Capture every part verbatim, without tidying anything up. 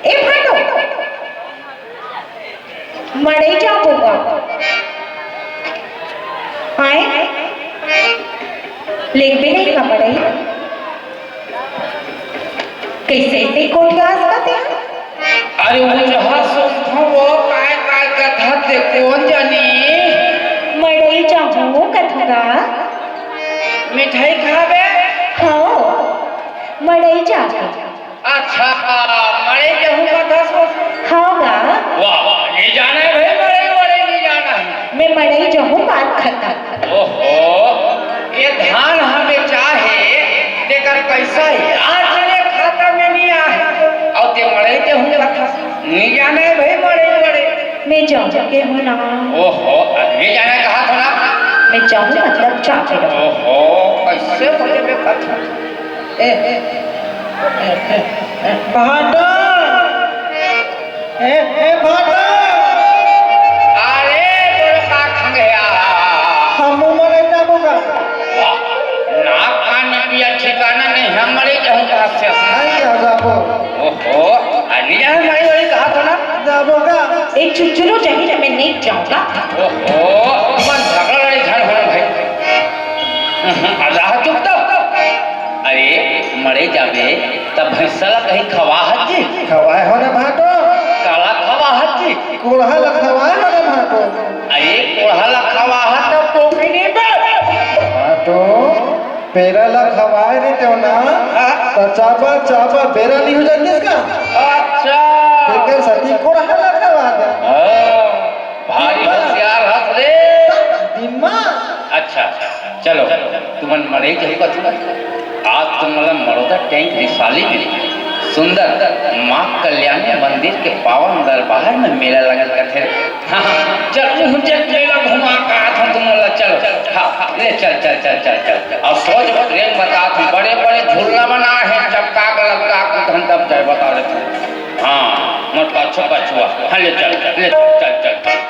ए भाटो, मड़ई जाबो गा? आय, लेगबे नहीं का मड़ई? कइसे अइसे कोठियास का ते? अरे, वो जहाँ सुनथों, वो काय काय कथस ते कोन जनी? मड़ई जाहूँ कथों गा। मिठाई खाबे? हव, मड़ई जाके। अच्छा, मड़ई जाहूँ कथस? हव गा। वाह, वाह, नहीं जाना है भाई, मड़ई, मड़ई नहीं जाना है। मैं मड़ई जाहूँ, बात खतम। ओहो, ये धान ह बेचा हे, तेकर पइसा आज ले खाता में नहीं आहे, अउ ते मड़ई जाहूँ कथस? नहीं जाना है भाई, मड़ई, मड़ई। मैं जाहूँ के हूँ ना। ओहो, नहीं जाना है कहा था ना? मैं जाहूँ, मतलब जाके रहूँ। ओहो, कइसे बोले बे कथस? ए, ए, ए, ए, ए, भाटो! ए, ए, भाटो! अरे, तोर का खंगेया? हमू मड़ई जाबो गा। वाह, ना खाने पिया ठिकाना नहीं, हम मड़ई जाहूँ कहा से। नहीं, आ जाबो। ओहो, अरे, नहीं जाना मड़ई, मड़ई कहा था ना? जाबो गा। ए, चुप चुप रहो, जमीन में नहीं जाऊँगा। ओहो, मन झगड़ा लड़ाई झन होना भाई। हम्म, अब रहा चुप तो। अरे, मड़ई जाबे, तब भैंसा ला कहीं खवाहस जी? खवाए हो रे भाटो। काला खवाहस जी? कोढ़ा ला खवाए हो रे भाटो। अरे, कोढ़ा ला खवाहस तब टोपी नहीं बे। भाटो, पेरा ला खवाए रहितेव ना, हाँ। त चाबा, चाबा, बेरा नहीं हो जातिस का? अच्छा। तेकर सेती कोढ़ा ला खवा दे। हाँ। भारी होशियार हस रे। दिमाग। अच्छा, अच्छा, चलो, तुमन मड़ई जाहू कथस ना। आज तुमन ला मड़ोदा टैंक रिसाली में सुंदर माँ कल्याणी मंदिर के पावन दरबार में मेला लगत कथे। हाँ, हाँ, चल, तुम चल, मेला घुमा के आथन तुमन ला, चलो। हाँ, ले चल, चल, चल, चल, चल। अउ सोच प्रेम बतात हूँ, बड़े-बड़े झूला बना हे, चपका के लपका के धन तब जाय बता देथन। हाँ, मोर पाछू पाछू आ। हाँ, ले चल, ले चल, चल, चल, चल।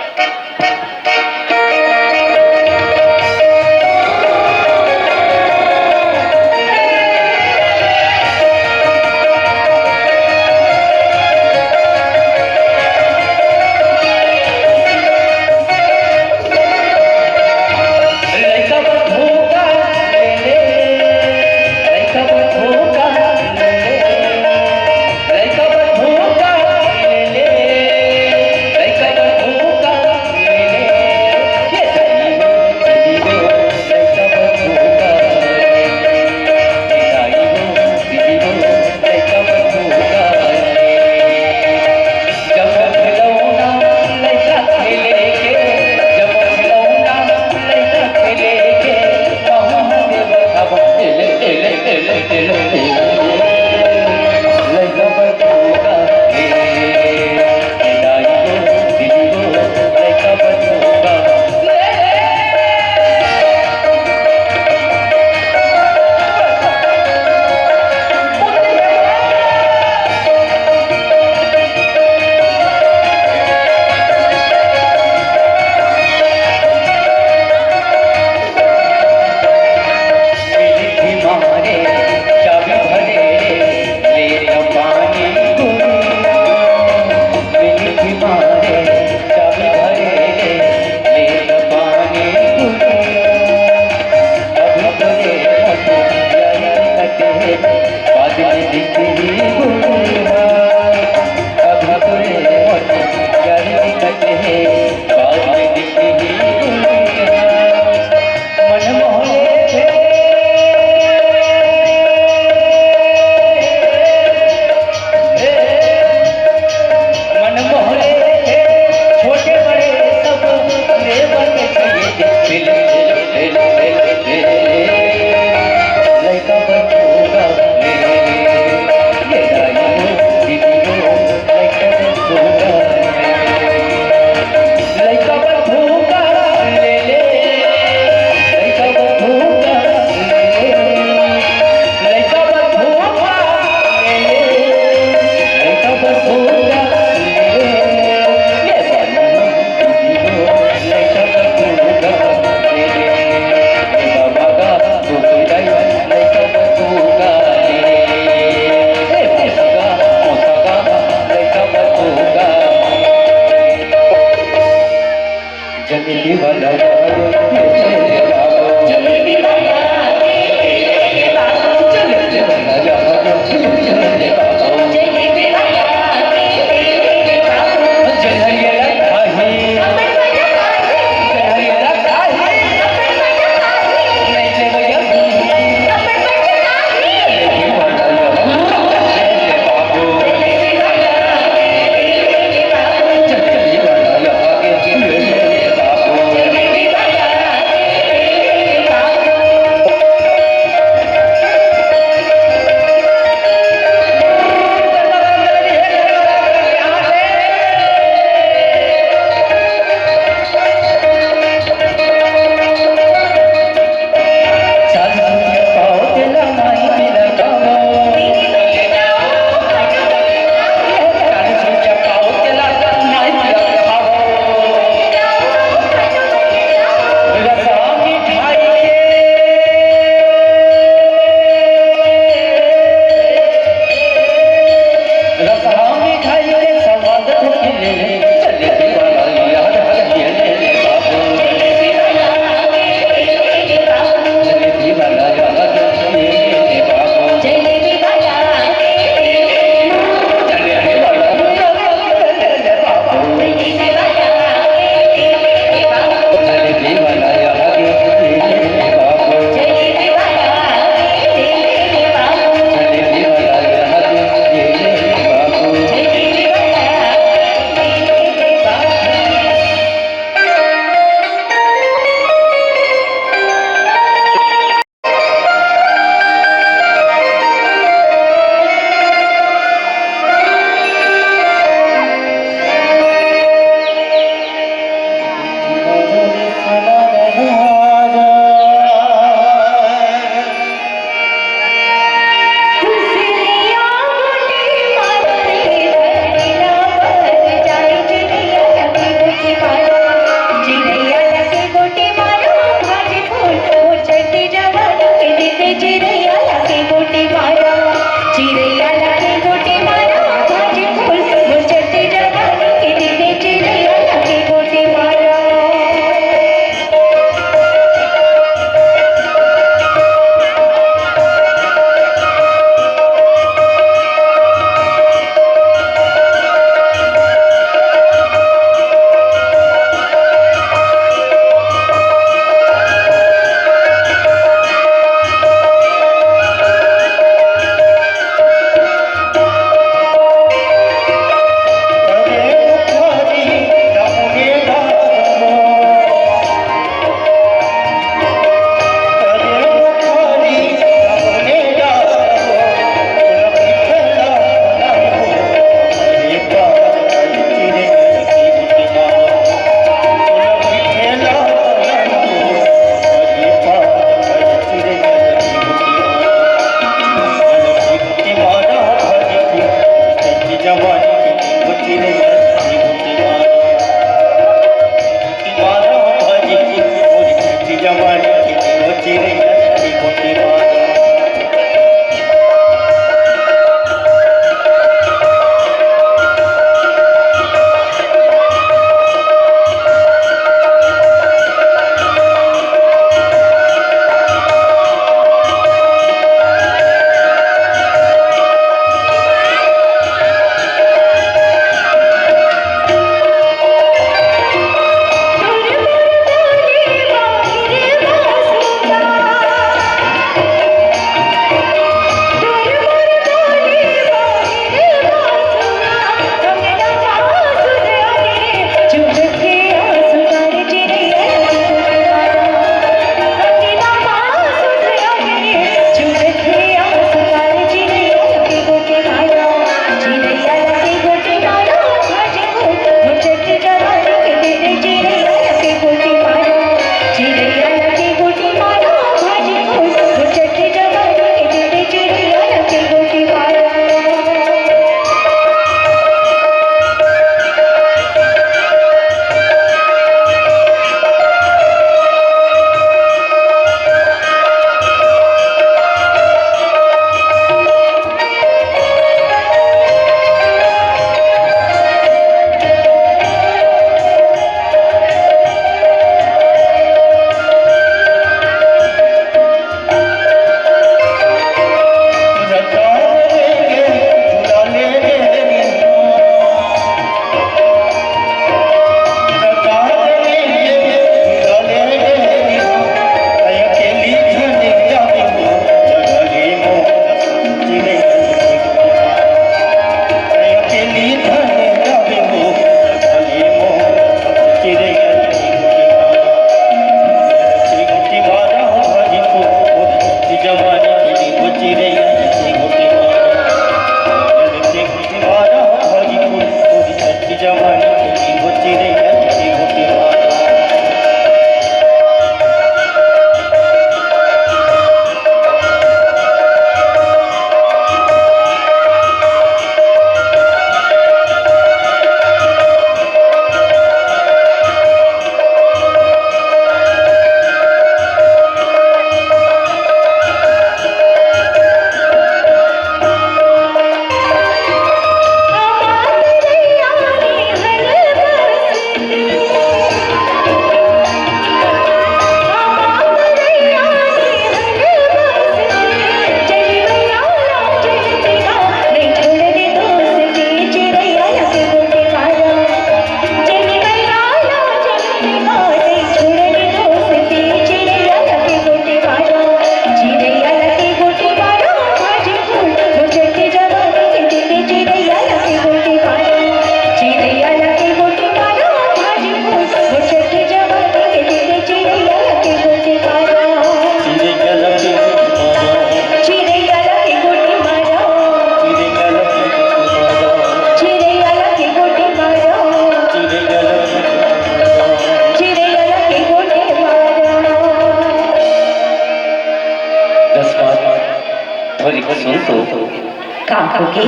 का होगे?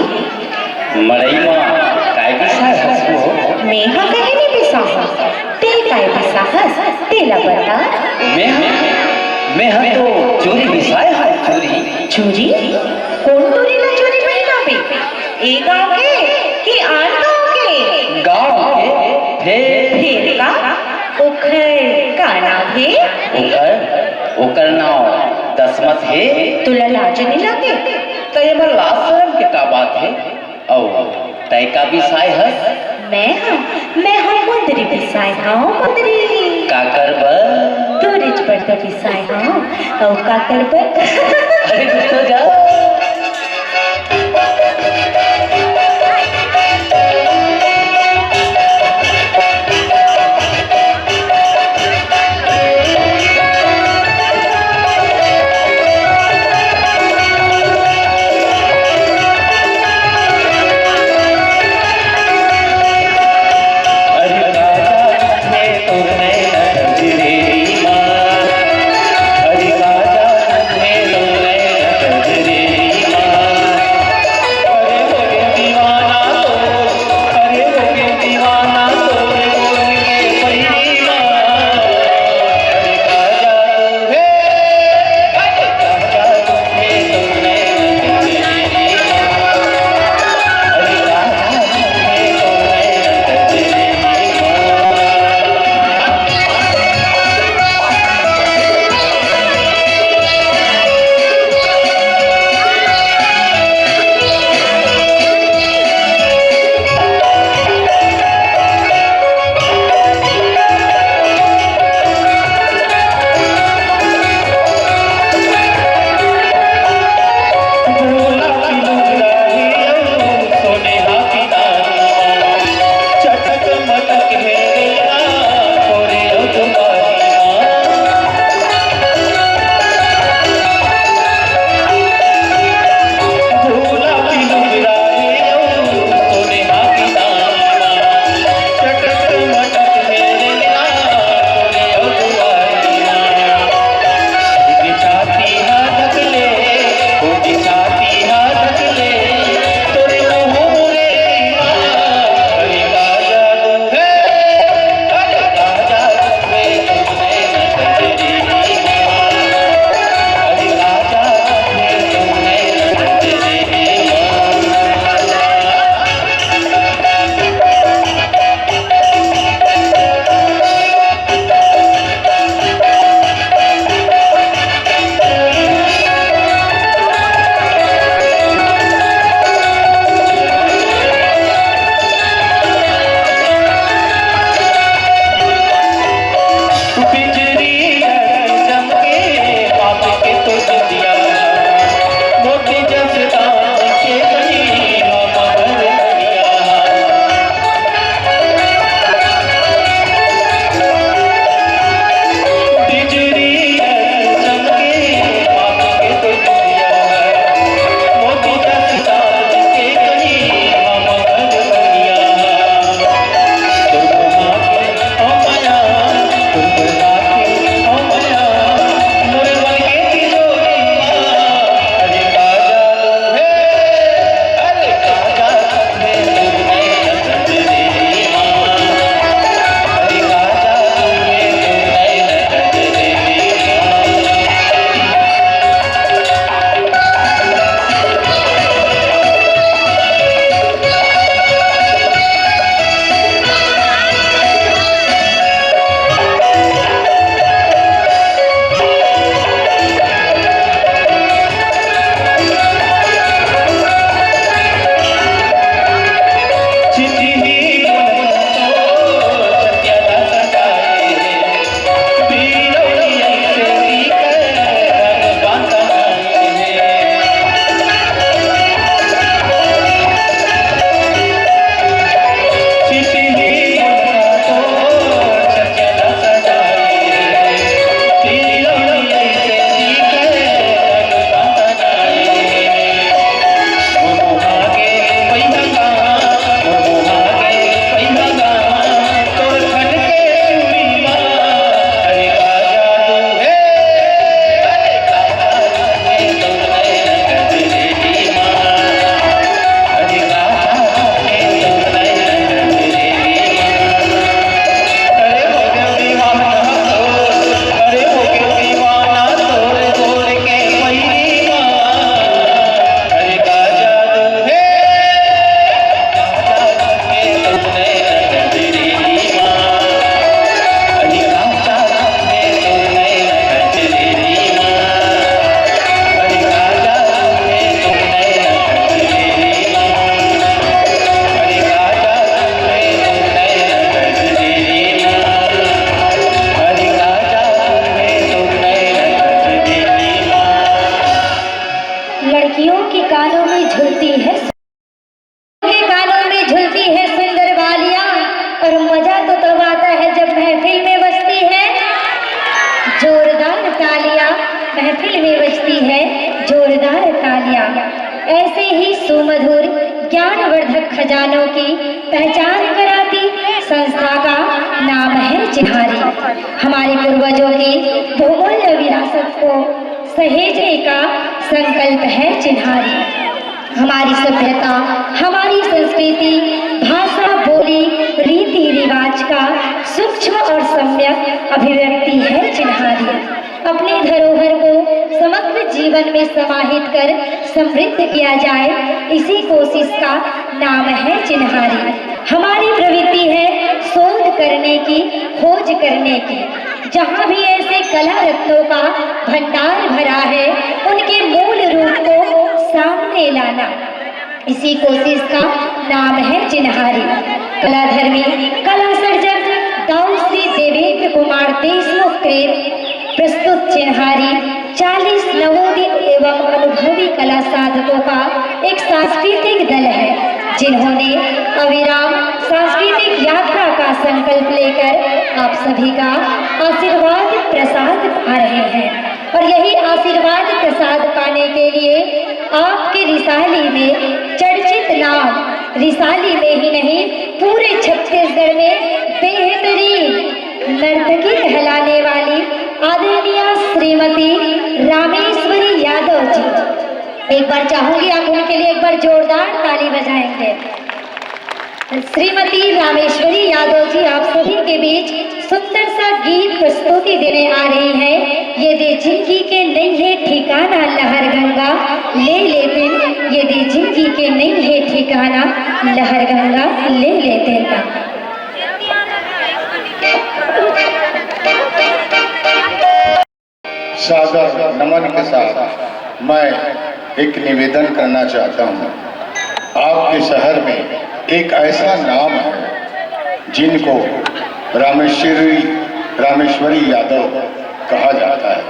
मड़ई म काय बिसाय हस वो? मेंह कहीं नइ बिसाहूं, तें काय बिसाहस, तेला बता। मेंह, मेंह तो चूरी बिसाय हंव, चूरी। चूरी? कोन टूरी ला चूरी पहिनाबे? ए गांव के कि आन गांव के? गांव के। फेर? फेर का? ओखर का नांव हे? ओखर, ओकर नांव दसमत हे। तोला लाज नइ लागे? त एमा लाज सरम के का बात हे? अउ तैं का बिसाय हस? मेंह, मेंह मुंदरी बिसाय हंव, मुंदरी। काकर बर? टूरीच बर तो बिसाय हंव, अउ काकर बर? अरे कुछ तो जा। सुमधुर ज्ञानवर्धक खजानों की पहचान कराती संस्था का नाम है चिन्हारी। हमारे पूर्वजों की बहुमूल्य विरासत को सहेजने का संकल्प है चिन्हारी। हमारी सभ्यता, हमारी संस्कृति, भाषा, बोली, रीति रिवाज का सूक्ष्म और सम्यक अभिव्यक्ति है चिन्हारी। अपने धरोहर को समग्र जीवन में समाहित कर समृद्ध किया जाए, इसी कोशिश का नाम है चिन्हारी। हमारी प्रवृत्ति है शोध करने की, खोज करने की। जहाँ भी ऐसे कला रत्नों का भंडार भरा है, उनके मूल रूप को सामने लाना, इसी कोशिश का नाम है चिन्हारी। कलाधर्मी, कला सर्जक दाऊ श्री देवेंद्र कुमार देशमुख के प्रस्तुत चिन्हारी चालीस नवोदित एवं अनुभवी कला साधकों का एक सांस्कृतिक दल है, जिन्होंने अविराम सांस्कृतिक यात्रा का संकल्प लेकर आप सभी का आशीर्वाद प्रसाद पा रहे हैं। और यही आशीर्वाद प्रसाद पाने के लिए आपके रिसाली में चर्चित नाम, रिसाली में ही नहीं, पूरे छत्तीसगढ़ में बेहतरीन नर्तकी कहलाने वाली आदरणीय श्रीमती रामेश्वरी यादव जी। एक बार चाहूंगी आप उनके लिए एक बार जोरदार ताली बजाएंगे। श्रीमती रामेश्वरी यादव जी आप सभी के बीच सुंदर सा गीत प्रस्तुति देने आ रही है। ये दे जिंदगी के नहीं है ठिकाना लहर गंगा ले लेते, ये दे जिंदगी के नहीं है ठिकाना लहर गंगा ले लेते। सादर नमन के साथ मैं एक निवेदन करना चाहता हूँ। आपके शहर में एक ऐसा नाम है जिनको रामेश्वरी रामेश्वरी यादव कहा जाता है।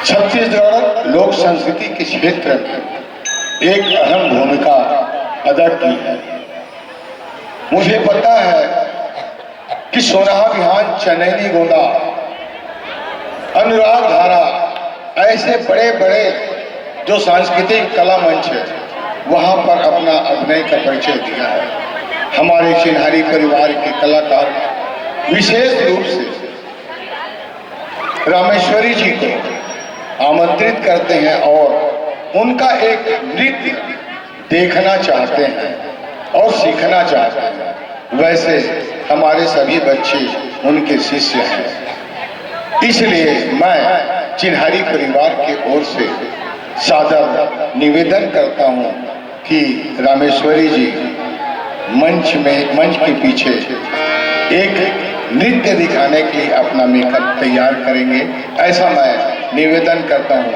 छत्तीसगढ़ लोक संस्कृति के क्षेत्र में एक अहम भूमिका अदा की है। मुझे पता है कि सोनाहा बिहान, चनैनी गोंदा, अनुराग धारा, ऐसे बड़े बड़े जो सांस्कृतिक कला मंच है, वहां पर अपना अभिनय का परिचय दिया है। हमारे चिन्हारी परिवार के कलाकार विशेष रूप से रामेश्वरी जी को आमंत्रित करते हैं और उनका एक नृत्य देखना चाहते हैं और सीखना चाहते हैं। वैसे हमारे सभी बच्चे उनके शिष्य हैं, इसलिए मैं चिन्हारी परिवार की ओर से सादर निवेदन करता हूँ कि रामेश्वरी जी मंच में, मंच के पीछे एक नृत्य दिखाने के लिए अपना मेकअप तैयार करेंगे, ऐसा मैं निवेदन करता हूँ।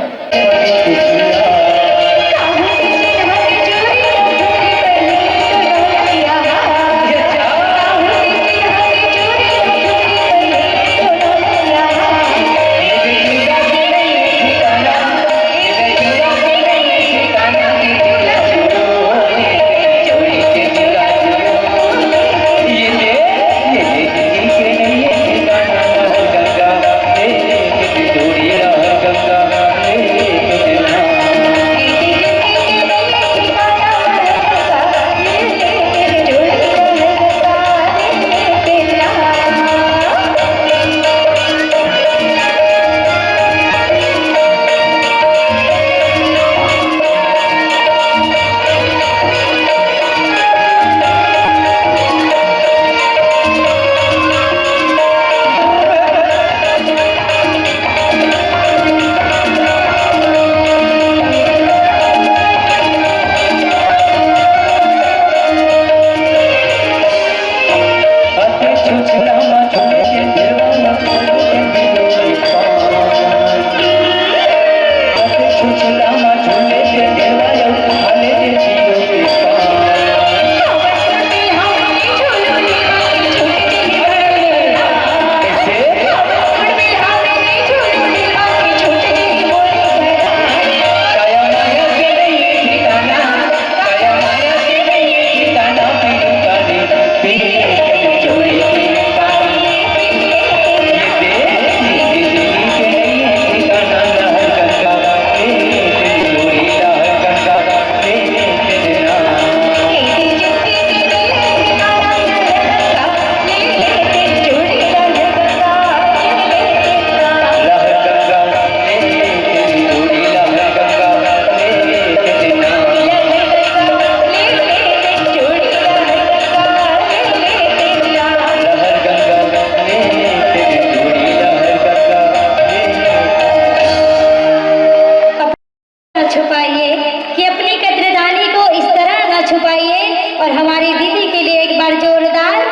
छुपाइए और हमारी दीदी के लिए एक बार जोरदार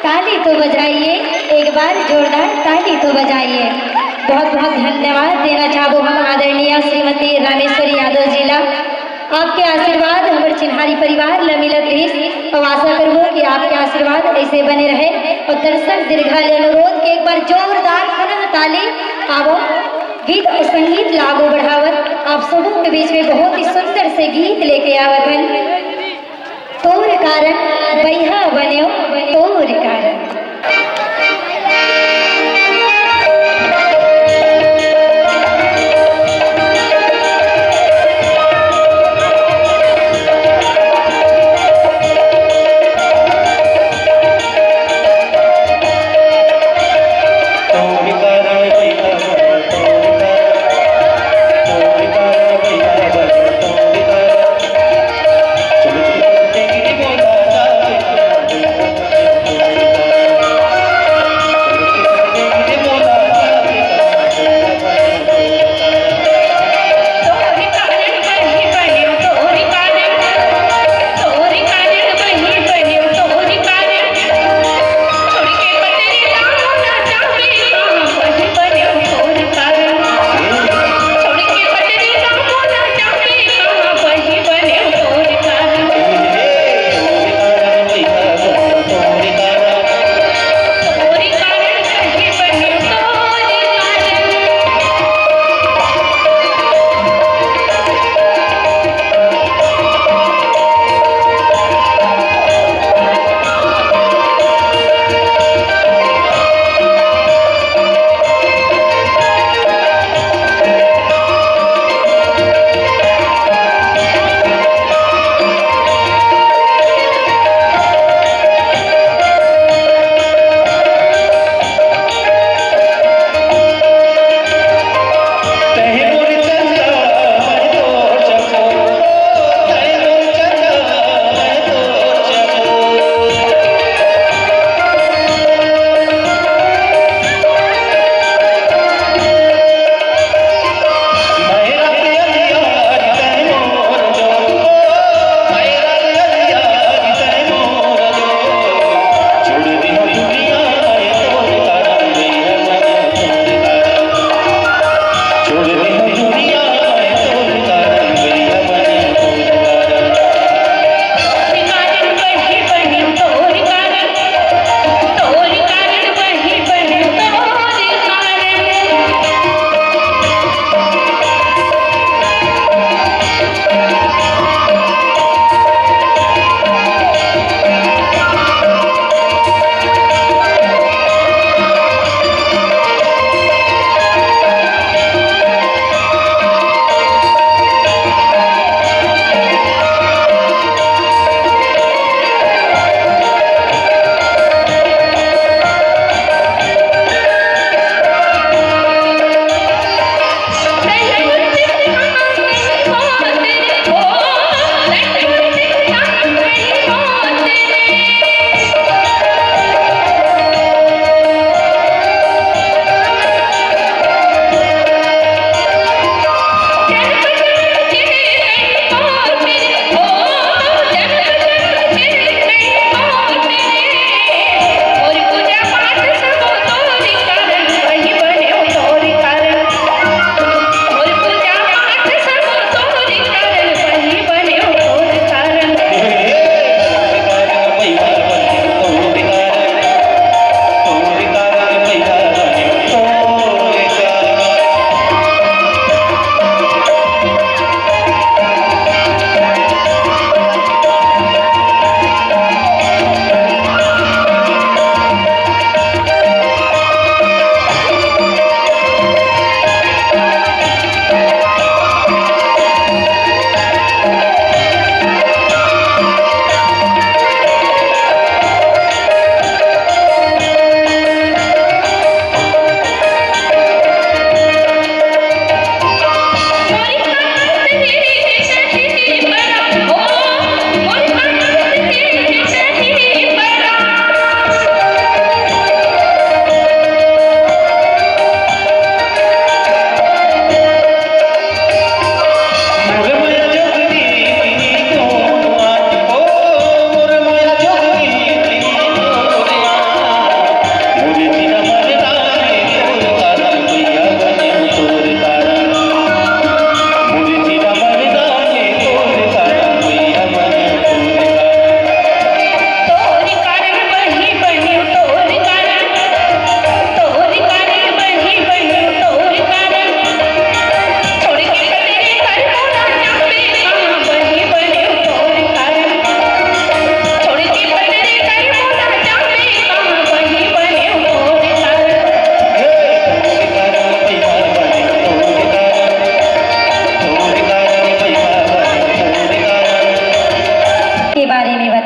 ताली तो बजाइए, एक बार जोरदार ताली तो बजाइए। बहुत बहुत धन्यवाद देना चाहबो हम आदरणीय श्रीमती रामेश्वरी यादव जी ला। आपके आशीर्वाद हमर चिन्हारी परिवार ल मिलत रहिस, अउ आशा करबो कि आपके आशीर्वाद ऐसे बने रहे अउ दर्शक दीर्घा ले अनुरोध के एक बार जोरदार पुनः ताली। आवो, गीत अउ संगीत ला आगू बढ़ावत आप सबों के बीच में बहुत ही सुंदर से गीत लेके आवत हन। तोर कारण बइहा बनेव, तोर कारण।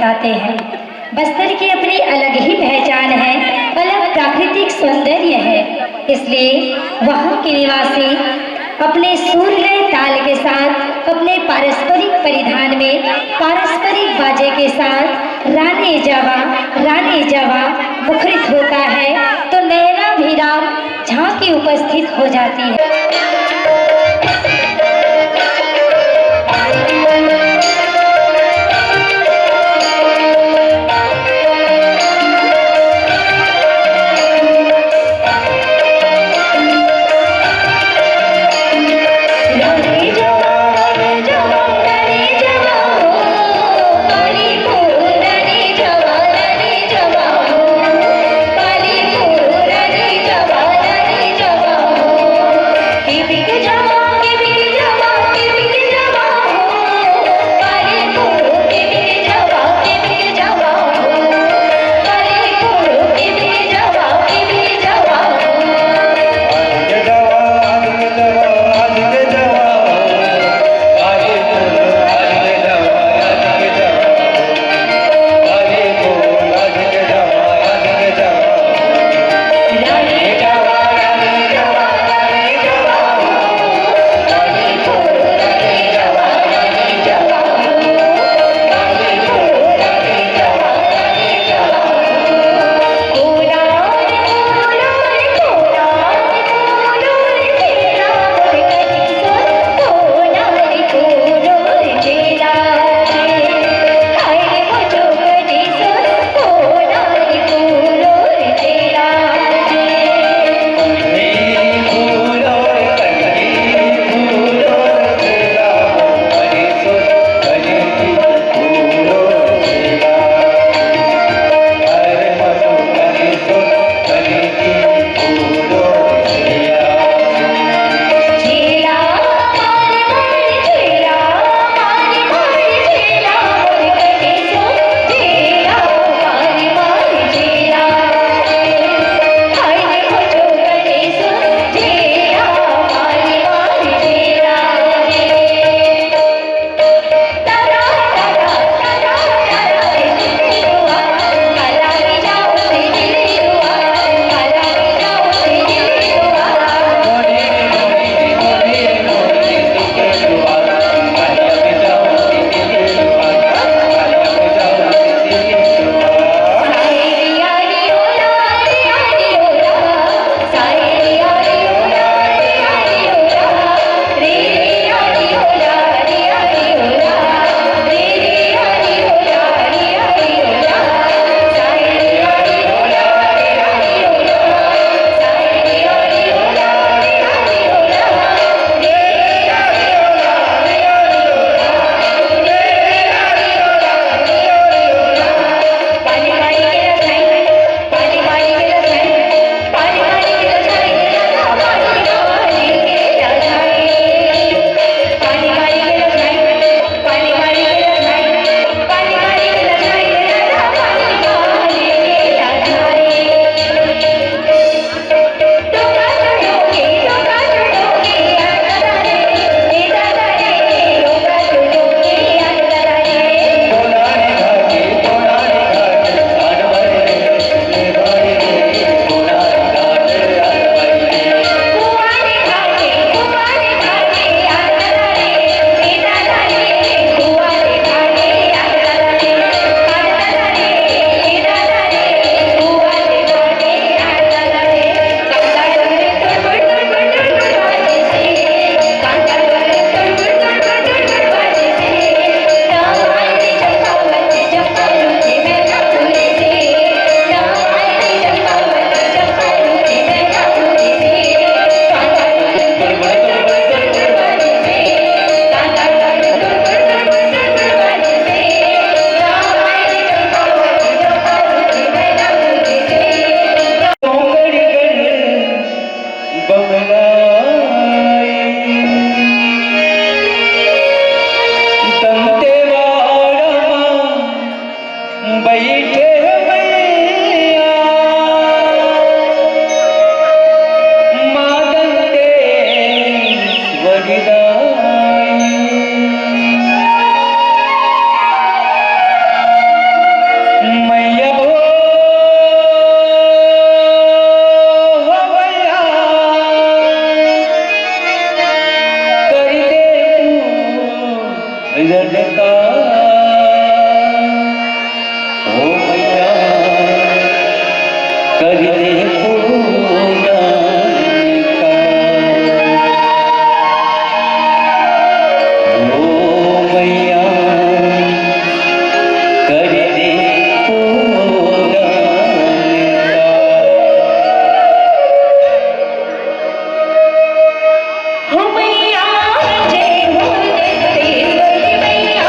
जाते हैं। बस्तर की अपनी अलग ही पहचान है, अलग प्राकृतिक सौंदर्य है, इसलिए वहाँ के निवासी अपने सुरलय ताल के साथ, अपने पारंपरिक परिधान में, पारंपरिक बाजे के साथ रानी जवा, रानी जवा मुखरित होता है, तो नैना भी राम झांकी उपस्थित हो जाती है। का, ओ मैया, कर दे पूरा का, ओ मैया, कर दे पूरा का। हो मैया, जय हो दत्तेश्वरी मैया।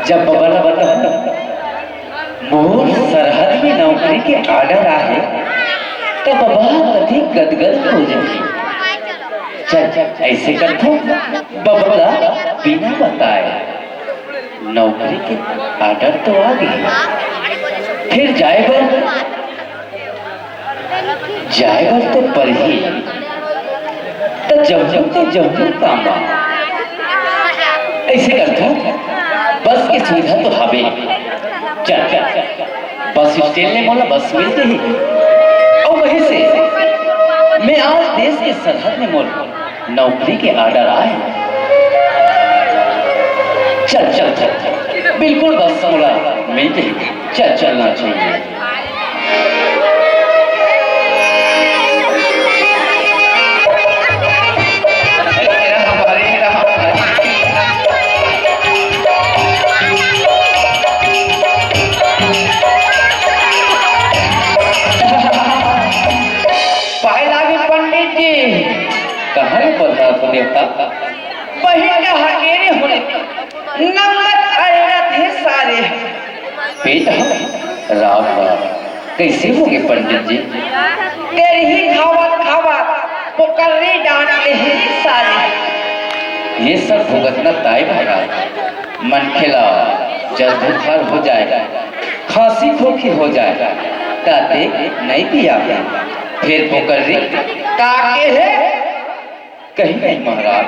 जब बबा ला बताहूं, मोर सरहद में नौकरी के order आहे, त बबा कति गदगद हो जाही। चल, अइसे करथों, बबा ला बिना बताए नौकरी के order तो आ गे, फेर जाए बर जाए बर तो परही, त जम्मो के जम्मो काम बा। अइसे करथों, बस के सुविधा तो हवे। चल, चल, चल। बस स्टैंड में मोला बस मिल जाही। अउ वहीं से मैं आज देश के सरहद में मोर नौकरी के order आए। चल, चल, चल, चल। बिल्कुल बस मोला मिल जाही। चल, चलना चाहिए। पाए लागे पंडित जी। कहाँ ले पधरा तो देवता? बहिन का हकेरे होने नंगत अड़रत हे सारे। पेट ह राम राम। कइसे होगे पंडित जी? तेरही खावत खावत पोकर्री डांट ले हे सारे। ये सब भुगतना ताय महाराज। मनखे ला जर बुखार हो जाए, खांसी खोखी हो जाए, त देख नइ पियाबे। फेर पोकर्री का केहे? कहीं नहीं महाराज,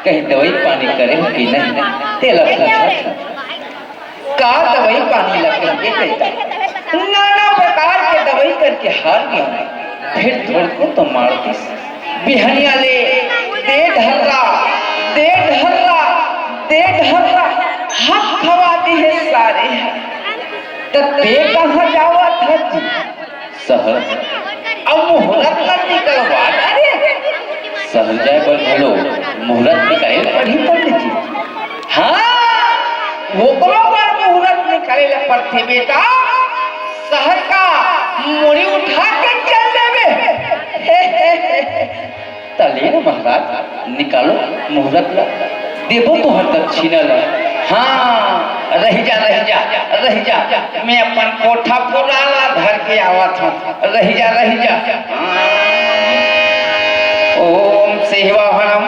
कहीं दवई पानी करे हो कि नहीं, तेला पूछत हंव। का दवई पानी लगे हे बेटा? नाना प्रकार के दवई करके हार गेंव। फेर थोरको तो मारतिस। बिहनिया ले दे ढर्रा, दे ढर्रा, दे ढर्रा, हक खवा दिहे सारे ह। त तें कहाँ जावत हस जी? सहर। अब मुहूर्त ला निकलवा डारे। सहर जाए बर घलो मुहूर्त निकाले ल पड़ही पंडित जी। हाँ, ओकरो बर मुहूर्त निकाले ल पड़थे बेटा। सहर का मुड़ी उठा के चल देबे। त ले ना महाराज, निकालो मुहूर्त ला, देबो तुंहर दक्षिणा ला। हाँ, रहि जा, रहि जा, रहि जा, मैं अपन कोठा पुरा ला धर के आवत हंव, रहि जा, रहि जा। हाँ। ओम सिंहवाहनम,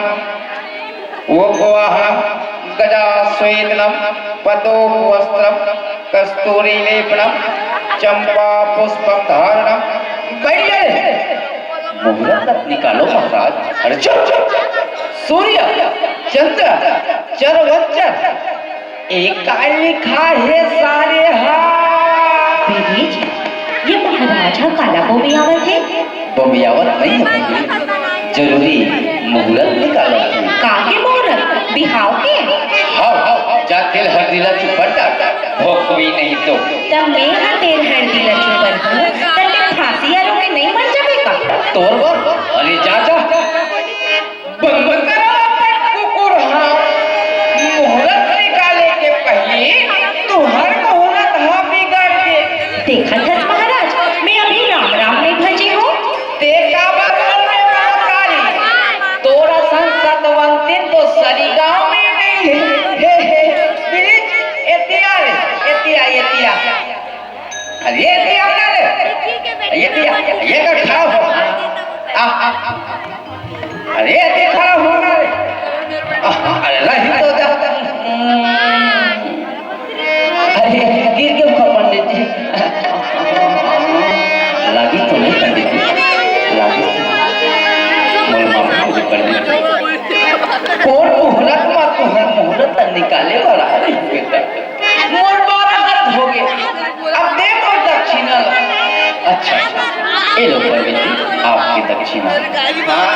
उग्रवाहनम, गजाश्वेतनम, पतोक वस्त्रम, कस्तूरी लेपनम, चंपा पुष्पम धारणम। बैठ जा रे। मुहूर्त निकालो महाराज। अरे चुप, चुप, चुप। सूर्य, चंद्र, चर वंचर, ए काय लिखा हे सारे हा? बीबीजी, ये महाराज हा काला बोमियावत हे? बोमियावत नइ हे बहिनी, जरूरी मुहूर्त निकालत हे। का के मुहूर्त? बिहाव के? हव, हव, जा तेल हरदी ला चुपर डार, भोकबे नहीं तो। त मैं हा तेल हरदी ला चुपर हूँ, त तें फांसी आरो के नइ मर जाबे का? तोर बर? अरे जा, जा। बंद करा अपन कुकुर हा। मुहूर्त निकाले के पहिली तुंहर मुहूर्त हा बिगड़ गे। देखत हस महाराज, मैं अभी राम राम नइ भजे हंव। तें का बात बोल रहे हो? अरे, अरे, खड़ा होना रे। अरे, रही तो जा। अरे, गिर के उठा पंडित जी। लागी तो नहीं पंडित जी, लागी तो। मोर माफ कर दे पंडित जी। कौन मुहूर्त मा तुहर मुहूर्त निकाले वाला है बेटा? मोर बारह हाथ हो गए। अब दे मोर दक्षिणा ला। अच्छा, ये लो पंडित जी, आपकी दक्षिणा। हाँ,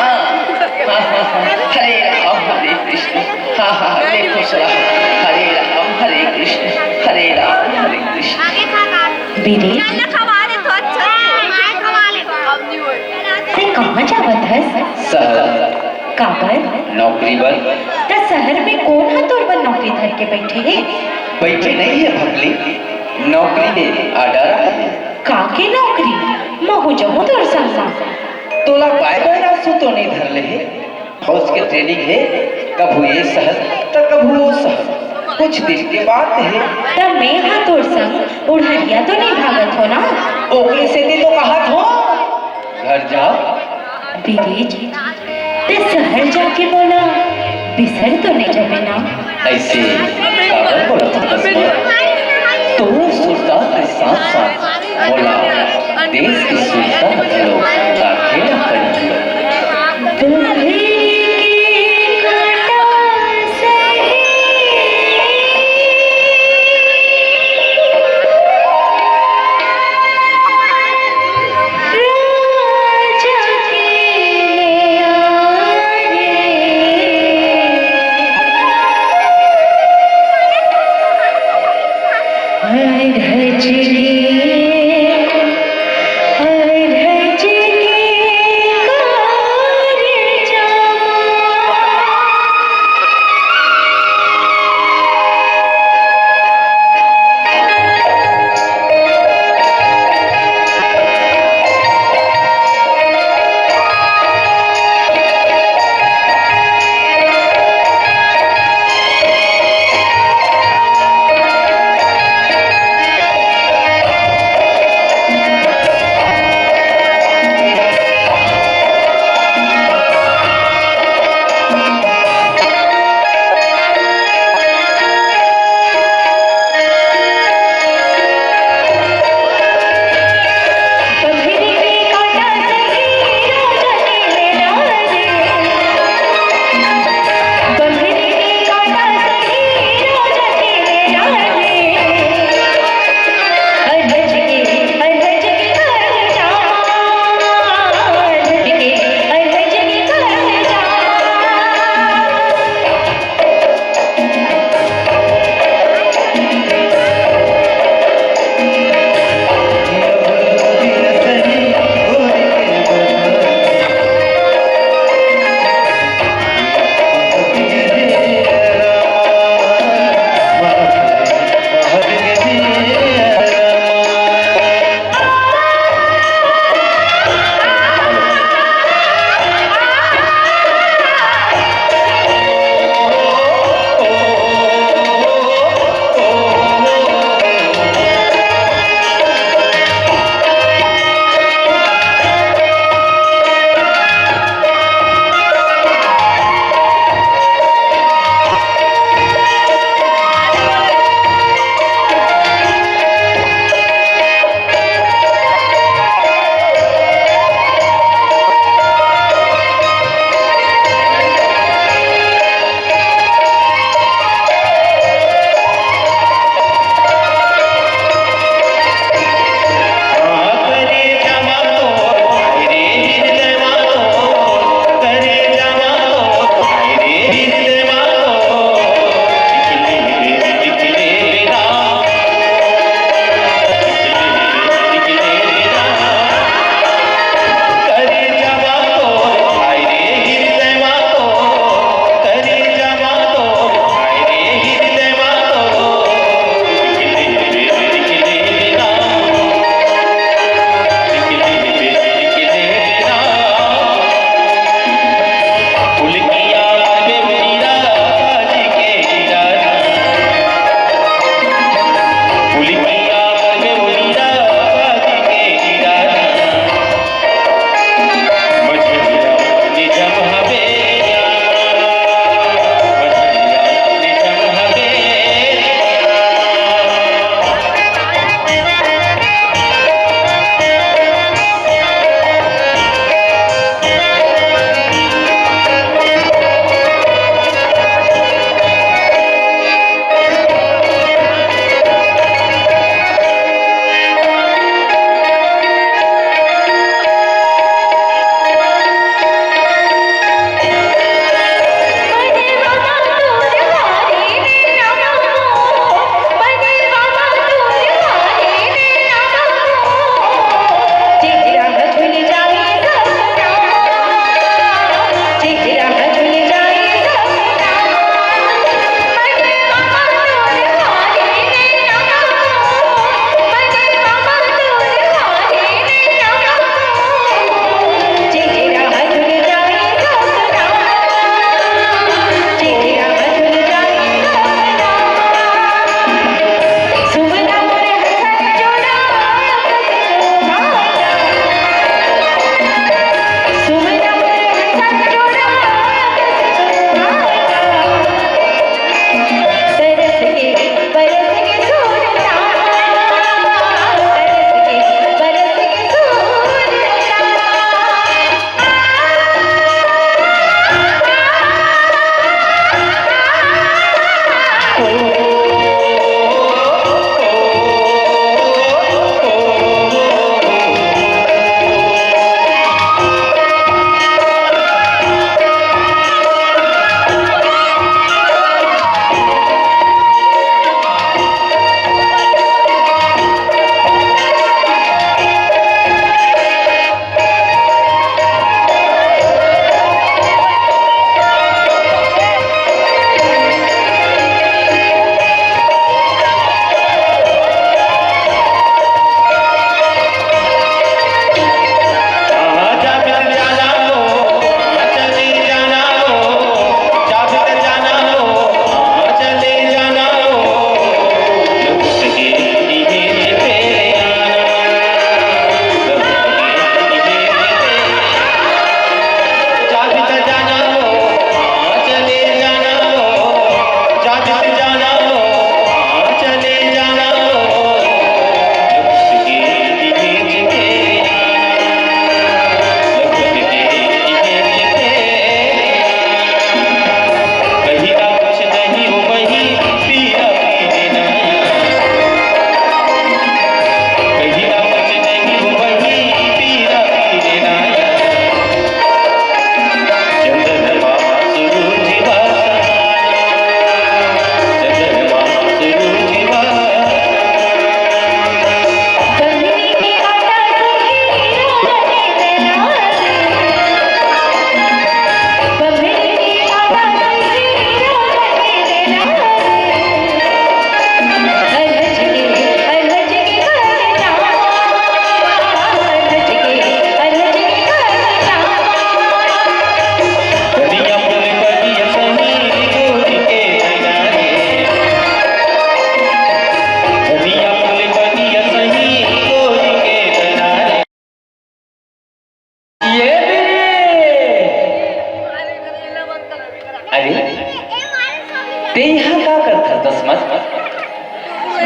हाँ, हाँ, हाँ। हरे राम, हरे कृष्ण। हाँ, हाँ, ले खुश रहा। हरे राम, हरे कृष्ण। हरे राम, हरे कृष्ण। बीरी, ते कहाँ जावत हस? सहर। काबर? नौकरी बर। त सहर में कोन ह तोर बर नौकरी धर के बैठे हे? बैठे नहीं है भगली, नौकरी दे order है। का के नौकरी? महू जहूँ तोर संग मा। तोला बाय बाय रासु तो नहीं धर ले हे। फौज के training हे, कभू ये सहर त कभू वो सहर। कुछ दिन के बात हे। त मैं हा तोर संग उड़हरिया तो नहीं भागत हो ना? ओकरे सेती तो कहत हो, घर जाओ। बीरी, ते सहर जाके मोला बिसर तो नहीं जाबे ना? ऐसे काबर बोलत हस माँ? तोर सुरता के साथ साथ मोला देश के सुरता घलो राखे ला पड़ही।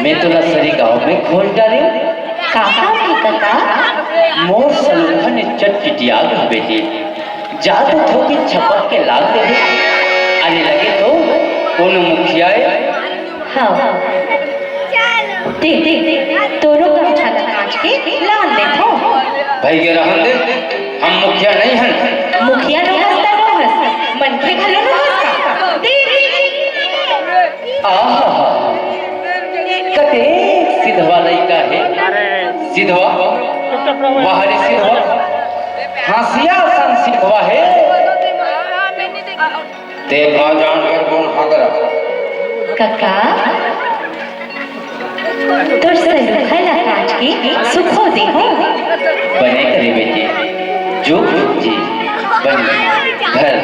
मैं तोला सरी गांव में खोज डारेंव। का काम हे कका? मोर सलोखा ने चटकिटिया गे बेटी। जा तो थोकिन छपक के लान देबे। अरे लगे तो कोनो मुखिया ए। हाँ। दे, दे, दे। तोरो गमछा ला कांच के लान देथों। भई गे रहन दे, हम मुखिया नइ हन। मुखिया नोहस त नोहस, मनखे घलो नोहस का? दे, दे। आहा, कतेक सिधवा लइका हे। सिधवा, वाह रे सिधवा, हंसिया असन सिधवा हे। ते का जान कर कोन हगरा? कका, तोर सलोखा ला कांच के सुखो देहूं। बने करे बेटी, जुग जुग जी, बने घर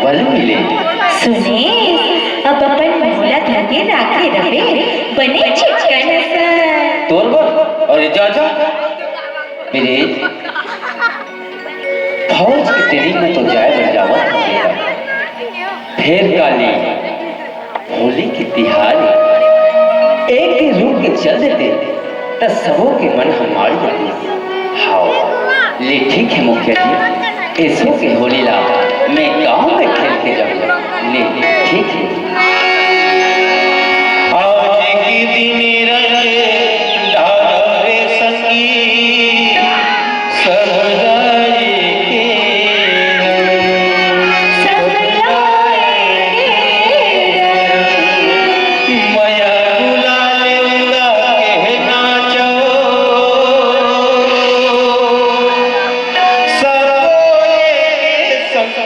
वल मिले। सुने, अब अपन मुंह ला धर के राखे रहे, बने चिकन असन। तोर बर, अरे जा, जा। मेरे फौज के training में तो जाए बर जावत हंव बेटा। फेर काली होली के तिहार ए। एक दिन रुक के चल देते, त सबो के मन ह माड़ जातिस। हाव, ले ठीक हे मुखिया जी, एसो के होली ला मैं गांव में खेल के जाहूं। ले ठीक हे। आज के दिन रंग डारे संगी, सब राय के रंग, सब राय के रंग। मया गुलाल उड़ा के नाचो, सबो एक संग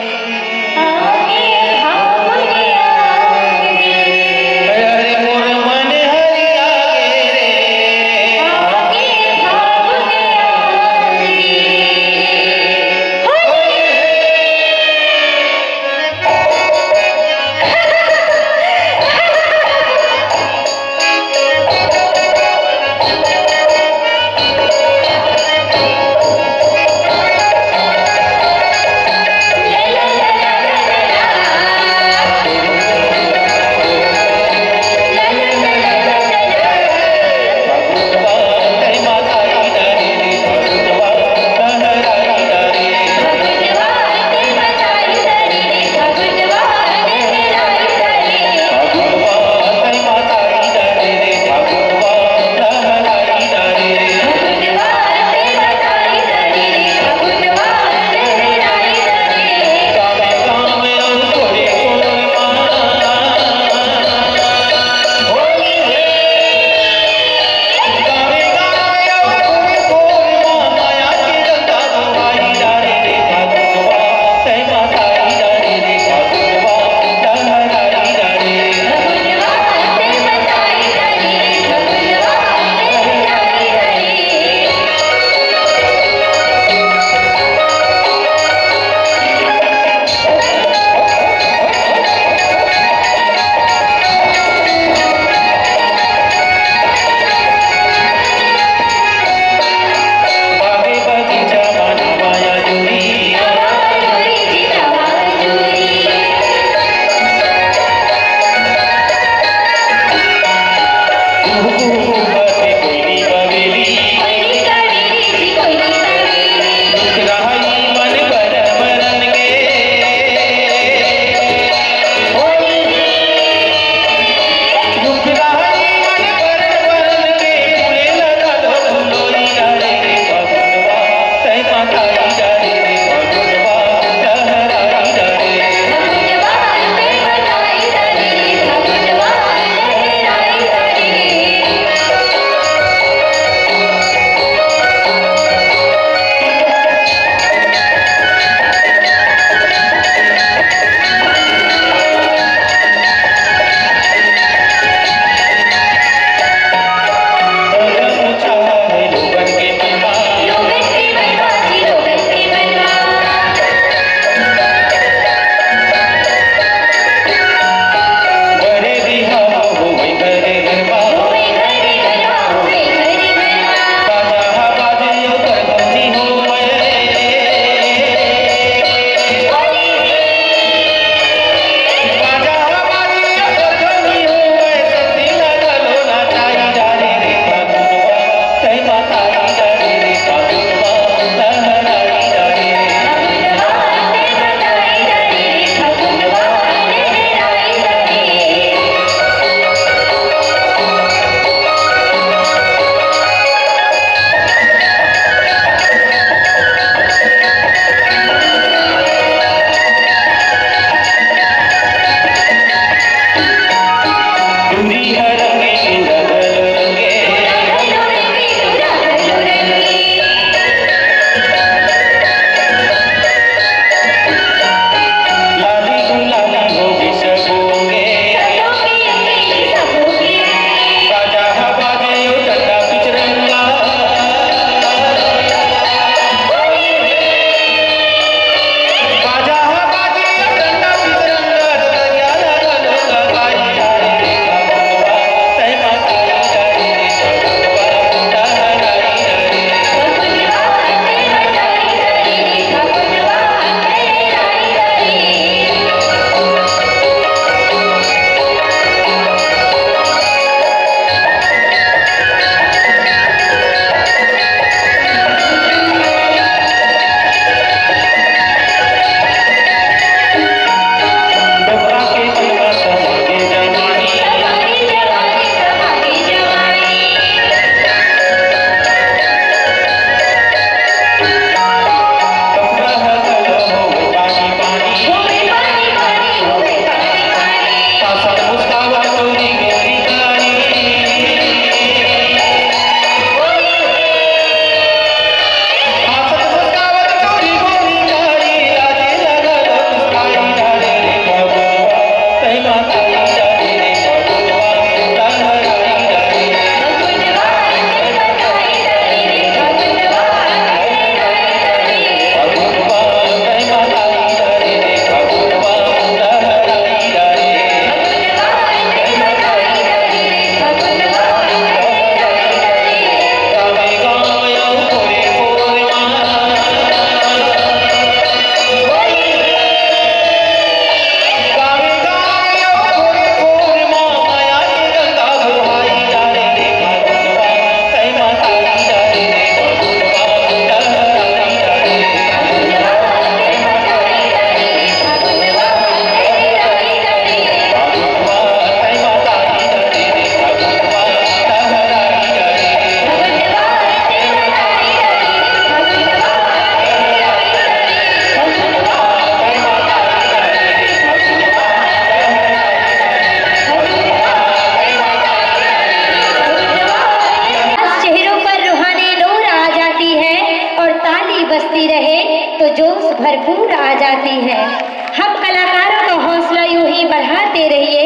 रहिए,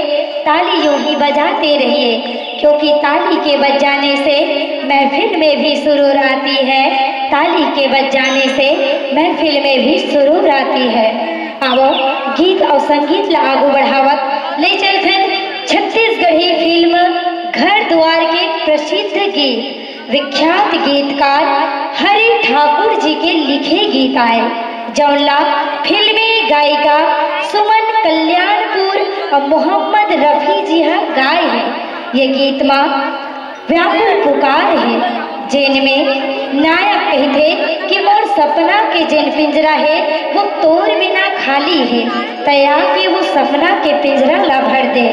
ताली यूं ही बजाते रहिए, क्योंकि ताली के बज जाने से महफिल में भी सुरूर आती है, ताली के बज जाने से महफिल में भी सुरूर आती है। आवो, गीत अउ संगीत ला आगू बढ़ावत ले चलथन छत्तीसगढ़ी फिल्म घर दुआर के प्रसिद्ध गीत, विख्यात गीतकार हरि ठाकुर जी के लिखे गीत आए, जौन ला फिल्मी गायिका सुमन कल्याणपुर अउ मोहम्मद रफी जी ह गाए हे। ये गीत मा व्याकुल पुकार हे, जेन में नायक कहिथे कि मोर सपना के जेन पिंजरा हे, वो तोर बिना खाली हे, तैं आके वो सपना के पिंजरा ला भर दे।